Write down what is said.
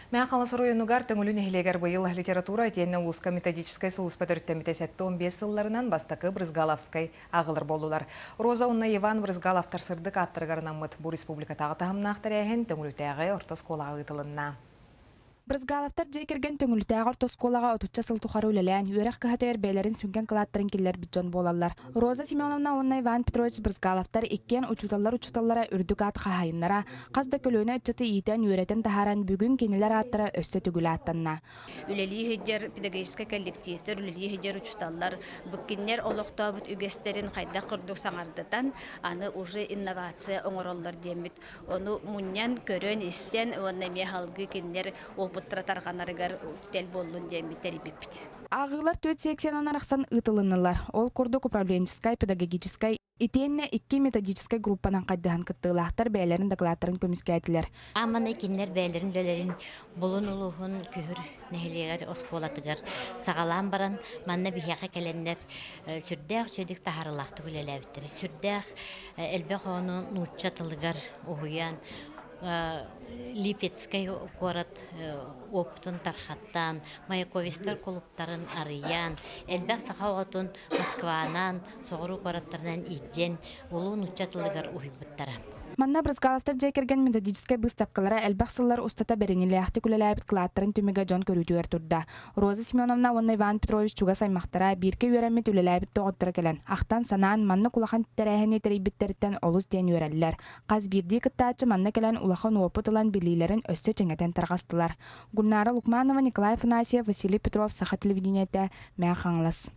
Мэҥэ Хаҥалас оройуонугар Төҥүлү нэһилиэгэр быйыл литература итиэннэ улууска методическай сулууспа төрүттэммитэ 75 сылларынан бастакы Брызгаловскай ааҕылар буоллулар. Роза уонна Иван Брызгаловтар сырдык ааттарыгар анаммыт бу республикатааҕы таһымнаах тэрээһин Төҥүлүтээҕи орто оскуолаҕа ыытылынна. Брызгаловтар дьиэ кэргэн Төҥүлүтээҕи орто оскуолаҕа отучча сыл тухары үлэлээн, үөрэх кыһатыгар бэйэлэрин сүҥкэн кылааттарын киллэрбит дьон буолаллар. Роза Семеновна уонна Иван Петрович Брызгаловтар иккиэн учууталлар учууталлара үрдүк аат хаһаайыннара, хас да көлүөнэ ыччаты иитэн, үөрэтэн таһааран бүгүн кинилэр ааттара өссө төгүл ааттанна. Үлэлии сылдьар педагогическай коллективтэр, үлэлии сылдьар учууталлар бу кинилэр олохтообут үгэстэрин хайдах курдук саҥардатан, аны уже инновация оҥороллор диэммит Ону мунньан, көрөн, истэн уонна эмиэ салгыы кинилэр опыттара тарҕанарыгар үктэл буоллун диэммит тэрийбиппит. Ааҕыылар түөрт секциянан арахсан ыытылыннылар. Ол курдук управленческай, педагогическай, итиэннэ икки методическай группанан хайдыһан кыттыылаахтар бэйэлэрин дакылааттарын көмүскээтилэр. Аманы кинилэр бэйэлэрин үлэлэрин Булун улууһун Күһүр нэһилиэгэр оскуолатыгар саҕалаан баран манна биһиэхэ кэлэннэр сүрдээх үчүгэйдик таһаарыылаахтык үлэлээбиттэрэ. Сүрдээх элбэх оҕону нуучча тылыгар уһуйан Липецкэй куорат уопутун тархаттаан, Маяковецтар кулууптарын арыйан, элбэх саха оҕотун Москванан, соҕуруу куораттарынан илдьэн улуу нуучча тылыгар уһуйбуттара. Манна Брызгаловтар дьиэ кэргэн методическай быыстапкалара элбэх сыллар устата бэриниилээхтик үлэлээбит кылааттарын түмүгэ дьон көрүүтүгэр турда. Роза Семеновна уонна Иван Петрович чугас аймахтара, бииргэ үөрэммит үлэлээбит доҕотторо кэлэн, ахтан-санаан маннык улахан тэрээһини тэрийбиттэриттэн олус диэн үөрэллэр. Хас биирдии кыттааччы манна кэлэн улахан уопут ылан билиилэрин өссө чэҥэтэн тарҕастылар. Гульнара Лукманова, Николай Афанасьев, Василий Петров, Саха телевидениетэ, Мэҥэ Хаҥалас.